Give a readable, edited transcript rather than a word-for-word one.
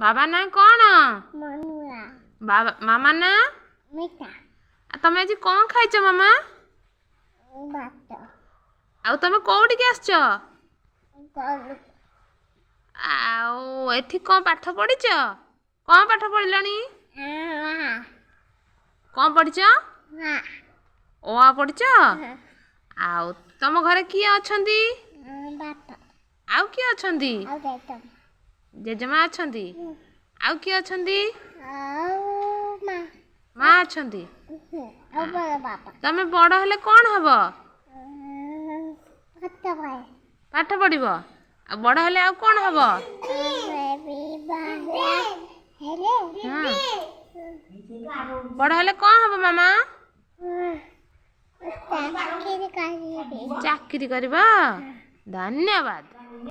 ବାବା ନାଁ କ'ଣ? ବାବା ମାମା ନାଁ? ଆଉ ତମେ ଆଜି କ'ଣ ଖାଇଛ ମାମା? ଆଉ ତମେ କୋଉଠିକି ଆସିଛ? ଆଉ ଏଠି କ'ଣ ପାଠ ପଢ଼ିଛ? କ'ଣ ପାଠ ପଢ଼ିଲଣି? କ'ଣ ପଢ଼ିଛ? ଓ ଆ ପଢ଼ିଛ? ଆଉ ତମ ଘରେ କିଏ ଅଛନ୍ତି? ଆଉ କିଏ ଅଛନ୍ତି? ଜେଜେମା ଅଛନ୍ତି। ଆଉ କିଏ ଅଛନ୍ତି? ମା ଅଛନ୍ତି। ତମେ ବଡ଼ ହେଲେ କ'ଣ ହବ? ପାଠ ପଢ଼ିବ। ଆଉ ବଡ଼ ହେଲେ ଆଉ କ'ଣ ହବ? ହଁ, ବଡ଼ ହେଲେ କ'ଣ ହବ ମାମା? ଚାକିରି କରିବ। ଧନ୍ୟବାଦ।